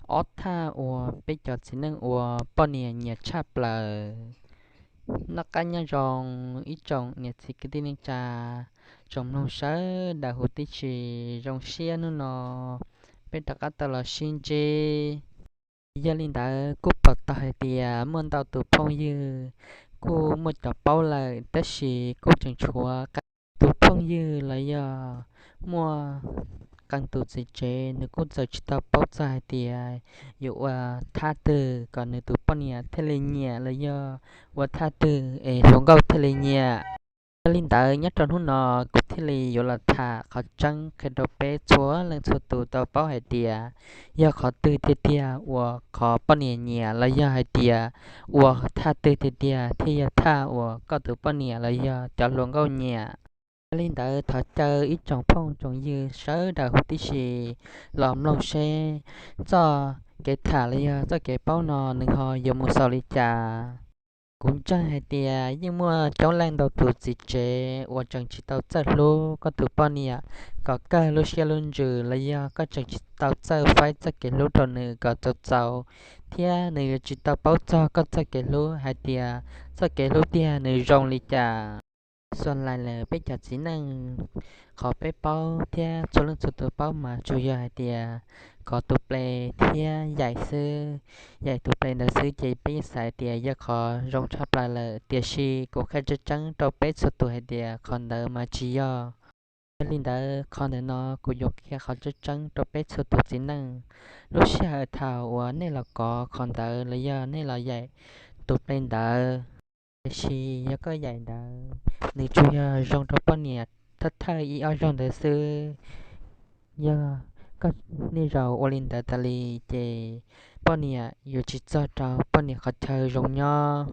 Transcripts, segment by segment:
Ob thaj uas peb cov txiv neej ua poj niam nyiam tshaj plaws. Noj qab nyob zoo ib tsoom niam txiv kwv tij neej tsa, tsoom mloog sawv daws huv tib si. Zoo siab hnub no peb rov qab tau los sib ntsib. Yog li ntawd kuj pom tau hais tias muaj ntau tus phooj ywg kuj muaj cov paub lawm, tab sis kuj tseem tshuav qee tus phooj ywg los yog muaj qee tus txiv tsev nws kuj txawm tsis tau paub txog hais tias yuav ua thaj twg kom nws tus poj niam thiaj li nyiam los yog ua thaj twg es hluas nkauj thiaj li nyiam. Yog li ntawd nyob rau hnub no kuv thiaj li yuav los tham qhov tseeb qhia rau peb txhua leej txhua tus tau paub hais tias yog qhov twg tiag tiag uas qhov poj niam nyiam los yog hais tias ua thaj twg tiag tiag thiaj yog thaj uas koj tus poj niam los yog cov hluas nkauj nyiam. Yog li ntawd thov caw ib tsoom phooj tsoom ywg sawv daws huv tib si los mloog seb txoj kev tham los yog txoj kev paub no nws ho yuav mus xaus li cas. Kuv ntseeg hais tias yeej muaj coob leej ntau tus txiv tsev uas tseem tsis tau txawj hlub koj tus poj niam kom kawg lub siab lub ntsws los yog koj tseem tsis tau txawj faib txoj kev hlub rau nws kom txaus txaus, thiab nws yuav tsis tau paub txog koj txoj kev hlub hais tias txoj kev hlub tiag nws zoo li cas. Xuas lais lawm peb cov txiv neej, qhov peb paub thiab txhua leej txhua tus paub mas tsuas yog hais tias kov tus ples thiab yaim xwb, yaim tus ples ntawd xwb ces peb yeej xav hais tias yog qhov zoo tshaj plaws lawm. Tiam sis kuv qhia tseeb tseeb rau peb txhua tus hais tias qhov ntawd mas tsis yog. Yog li ntawd qhov ntawm no kuv yuav qhia qhov tseeb tseeb rau peb txhua tus txiv neej. Lub sij hawm thaum uas nej los kov qhov ntawd los yog nej los yaim tus ples ntawd, tiam sis yog koj yaim ntawd nws tsuas yog zoo rau poj niam thawj thawj ib ob zaug ntawd xwb. Yog koj niaj zaus ua li ntawd tas li ces poj niam yuav tsis txog rau poj niam qhov chaw zoo nyob.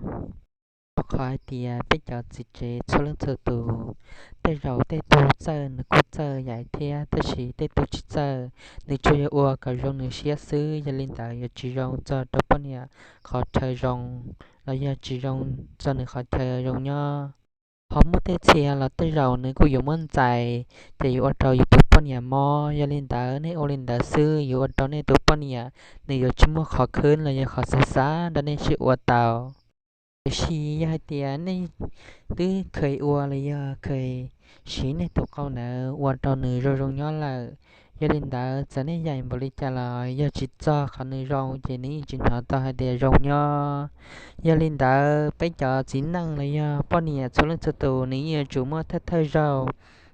Rau qhov hais tias peb cov txiv tsev txhua leej txhua tus, tej zaum tej tug txawj nws kuj txawj yaim thiab, tab sis tej tug tsis txawj nws tsuas yog ua kom zoo nws siab xwb. Yog li ntawd yuav tsis zoo txog rau poj niam qhov chaw zoo, los yog tsis zoo txog nws qhov chaw zoo nyob. Ho muaj tej txhia los tej zaum nws kuj yuav muab ntxais, ces yuav ua rau yus tus poj niam mob. Yog li ntawd nej ua li ntawd xwb yuav ua rau nej tus poj niam nws yuav tsis muaj qhov khwb los yog qhov xav xav rau nej sib ua tau. Tiam sis yog hais tias nej twb kheev ua los yog kheev siv nej tus qau ntawd ua rau nws zoo zoo nyob lawm, yog li ntawd txawm nej yaim npaum li cas los yog tsis txog qhov nws zoo ces nws yeej tsis hnov tau hais tias zoo nyob. Yog li ntawd peb cov txiv neej los yog poj niam txhua leej txhua tus nws yeej yuav tsum muaj thawj thawj zaug.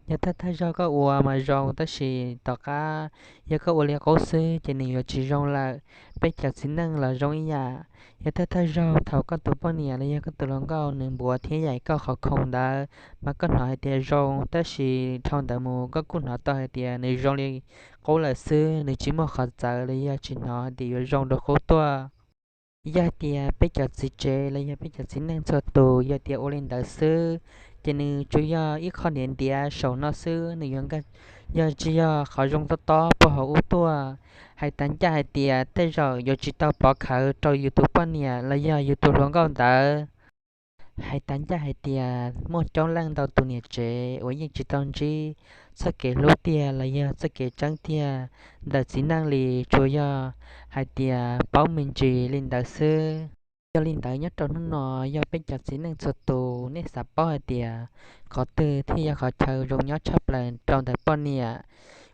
Yog thawj thawj zaug koj ua mas zoo, tab sis tom qab yog koj ua li qub xwb ces nws yuav tsis zoo lawm. Peb cov txiv neej los zoo ib yam, yog thawj thawj zaug thaum koj tus poj niam los yog koj tus hluas nkauj nws npuav thiab yaim koj qhov khoom ntawd mas koj hnov hais tias zoo, tab sis dhau ntawd mus koj kuj hnov tau hais tias nws zoo li qub lawm xwb, nws tsis muaj qhov txawv los yog tsis hnov hais tias yuav zoo rau qub tuaj. Yog hais tias peb cov txiv tsev los yog peb cov txiv neej txhua tus yog tias ua li ntawd xwb, ces nws tsuas yog ib qho ntiav ntiav saum no xwb, nws yuav nkag, yog tsis yog qhov zoo tob tob puag hauv ub tuaj. Hais tag ncaj hais tias tej zaum yuav tsis tau pov khawv rau yus tus poj niam los yog yus tus hluas nkauj ntawd. Hais tag ncaj hais tias muaj coob leej ntau tus niam tsev uas yeej tsis tau ntsib txoj kev hlub tiag los yog txoj kev tseeb tiag ntawm txiv neej li, tsuas yog hais tias paub me ntsis li ntawd xwb. Yog li ntawd nyob rau hnub no yog peb cov txiv neej txhua tus nej xav paub hais tias qhov twg thiaj yog qhov chaw zoo nyob tshaj plaws rau ntawm poj niam,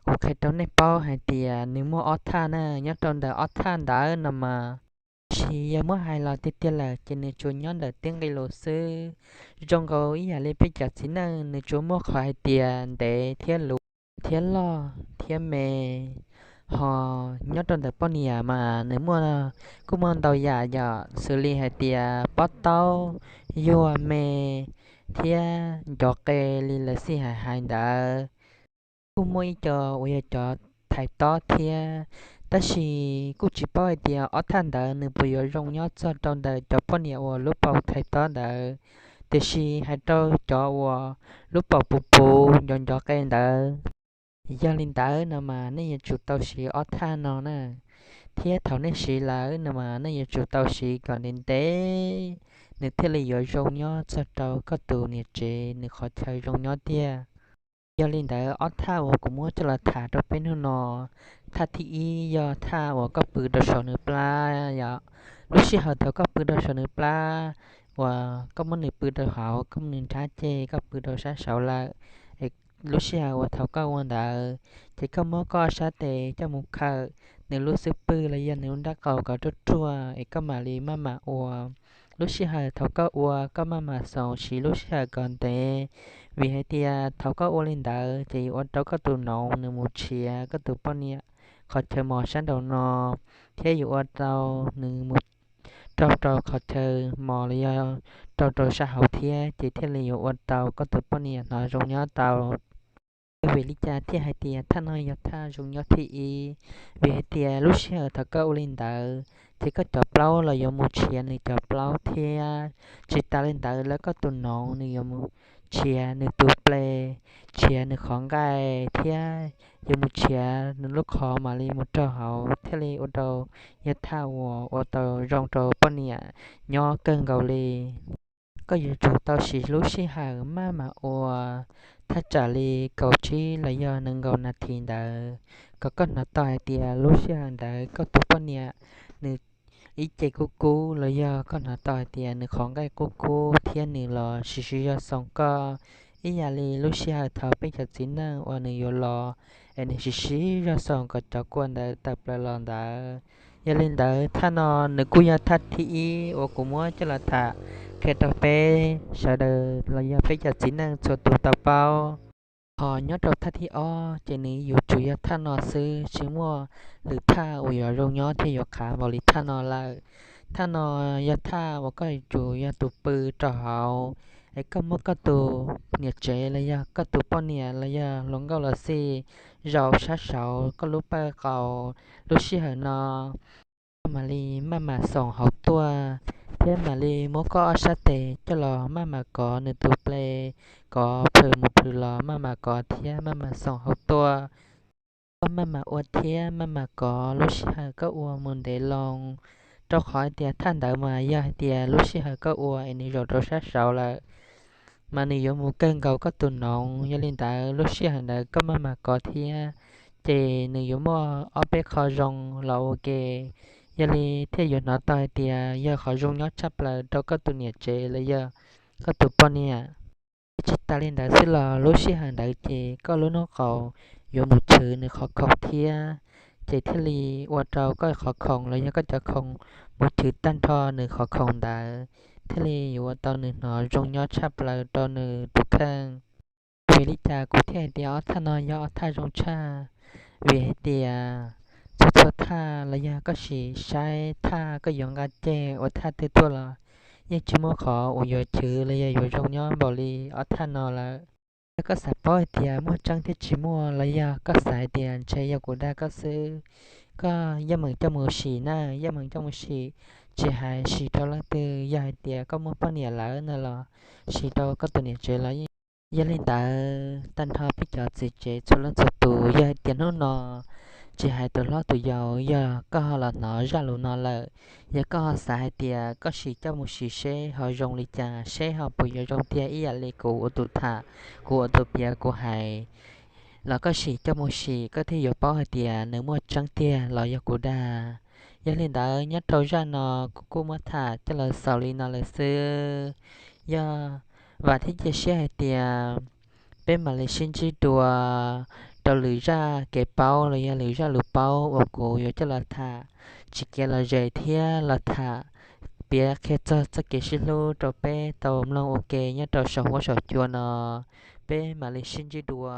kuv qhia rau nej paub hais tias nws muaj ob thaj na. Nyob rau ntawm ob thaj ntawd no mas, tab sis yog muab hais los tiag tiag lawm ces nws tsuas nyob ntawm tib nqe lus xwb. Zoo nkaus ib yam li peb cov txiv neej, nws tsuas muaj qhov hais tias ntev thiab luv, thiab loj thiab me. Ho nyob rau ntawm poj niam mas nws muaj, kuj muaj ntau yam yom, xws li hais tias pob taub, yuag me, thiab ncov qe li lawv xij hais hais ntawd. Kuj muaj ib co uas yog cov thaiv tob thiab, tab sis kuj tsis paub hais tias ob thaj ntawd nws puas yuav zoo nyob txog rau ntawm cov poj niam uas lub paum thaiv tob ntawd. Tiam sis hais rau cov uas lub paum puv puv ncov ncov qe ntawd, yog li ntawd no mas nej yuav tsum tau siv ob thaj no na. Thiab thaum nej siv lawm no mas nej yuav tsum tau siv kom ntev ntev, nws thiaj li yuav zoo nyob txog rau koj tus niam tsev nws qhov chaw zoo nyob tiag. Yog li ntawd ob thaj uas kuv muab coj los tham rau peb hnub no, thaj thib ib yog thaj uas koj pw rau saum nws plab yom. Lub sij hawm thaum koj pw rau saum nws plab, uas koj muab nws pw rau hauv, koj muab nws nrhab ceg, koj pw rau sab saud lawm, es lub sij hawm uas thaum koj ua ntawd, ces koj muab koj sab tes coj mus khawm nws lub xub pwg los yog nws lub nrab qaum kom ruaj ruaj es koj mam li maj mam ua. Lub sij hawm thaum koj ua koj maj mam xoom siv lub sij hawm kom ntev, vim hais tias thaum koj ua li ntawd ces yuav ua rau koj tus noov nws mus tshiav koj tus poj niam qhov chaw mos sab nraum no, thiab yuav ua rau nws mus raug rau qhov chaw mos los yog raug rau sab hauv thiab, ces thiaj li yuav ua rau koj tus poj niam hnov zoo nyob tau. Vim li cas thiaj hais tias thaj no yog thaj zoo nyob thib ib? Vim hais tias lub sij hawm thaum koj ua li ntawd, ces koj cov plaub los yuav mus tshiav nws cov plaub thiab. Tsis tas li ntawd lawm, koj tus noov nws yuav mus tshiav nws tus ple, tshiav nws qhov nqaij thiab yuav mus tshiav nws lub qhov mam li mus rau hauv, thiaj li ua rau yog thaj uas ua tau zoo rau poj niam nyob kawg nkaus li. Koj yuav tsum tau siv lub sij hawm maj mam ua thaj tsam li kaum tsib los yog nees nkaum nas this ntawd, kom koj hnov tau hais tias lub sij hawm ntawd koj tus poj niam nws ib ce kub kub los yog koj hnov tau hais tias nws qhov nqaij kub kub thiab nws los siv siv zog xoom koj, ib yam li lub sij hawm thaum peb cov txiv neej uas nws yuav los es nws siv siv zog xoom kom cov kua ntawd tawm plaws los ntawd. Yog li ntawd thaj no nws kuj yog thaj thib ib uas kuv muab coj los tham qhia rau peb sawv daws los yog peb cov txiv neej txhua tus tau paub. Ho nyob rau thaj thib ob ces nws yuav tsum yog thaj no xwb, tsis muaj lwm thaj uas yuav zoo nyob thiab yuav qhav npaum li thaj no lawm. Thaj no yog thaj uas koj yuav tsum yog tus pw rau hauv, es koj muab koj tus niam tsev los yog koj tus poj niam los yog hluas nkauj los xij zaum sab saud koj lub pawg qaus. Lub sij hawm no koj mam li maj mam xoom hauv tuaj, thiab mam li muab koj ob sab tes coj los maj mam kov nws tus ple, kov plhws mus plhws los maj mam kov thiab maj mam xoom hauv tuaj. Koj maj mam ua thiab maj mam kov, lub sij hawm koj ua mus ntev loo, rau qhov hais tias thaj ntawd mas yog hais tias lub sij hawm koj ua es nws zaum rau sab saud lawm mas nws yuav mus kawg nkaus koj tus noov. Yog li ntawd lub sij hawm ntawd koj maj mam kov thiab, ces nws yuav muaj ob peb qho zoo los ua ke. Yog li thiaj yuav hnov tau hais tias yog qhov zoo nyob tshaj plaws rau koj tus niam tsev los yog koj tus poj niam. Tsis tas li ntawd xwb los lub sij hawm ntawd ces koj lub noob qaus yuav mus chwv nws qhov khoom thiab, ces thiaj li ua rau koj qhov khoom los yog koj cov khoom mus chwv tag nrho nws qhov khoom ntawd, thiaj li yuav ua tau nws hnov zoo nyob tshaj plaws rau nws tus kheej. Vim li cas kuv thiaj hais tias ob thaj no yog ob thaj zoo tshaj? Vim hais tias txhua txhua thaj los yog koj sim saib thaj koj yuav nqa ceg ua thaj twg tuaj los yeej tsis muaj qhov uas yuav chwv los yog yuav zoo nyob npaum li ob thaj no lawm. Yog koj xav paub hais tias muaj tseeb thiab tsis muaj los yog koj xav hais tias ntshe yog kuv dag koj xwb, koj yeej meem coj mus sim na, yeej meem coj mus sim, tsis hais sim rau leej twg, yog hais tias koj muaj poj niam lawm no los sim rau koj tus niam tsev los yeej. Yog li ntawd tag nrho peb cov txiv tsev txhua leej txhua tus, yog hais tias hnub no tsis hais tus hlob tus yau, yog koj ho los hnov zaj lus no lawm, yog koj ho xav hais tias koj sim coj mus sim seb ho zoo li cas, seb ho puas yuav zoo tiag ib yam li kuv ua tus tham, kuv ua tus piav, kuv hais, los koj sim coj mus sim koj thiaj yuav paub hais tias nws muaj tseeb tiag los yog kuv dag. Yog li ntawd nyob rau zaj no kuv kuj muab tham coj los xaus li no lawm xwb. Yog vam thiab cia siab hais tias peb mam li sib ntsib dua rau lwm zaj kev paub los yog lwm zaj lus paub uas kuv yuav coj los tham tsis kev los ze thiab los tham piav qhia txog txoj kev sib hlub rau peb tau mloog ua ke nyob rau saum huab saum cua no. Peb mam li sib ntsib dua.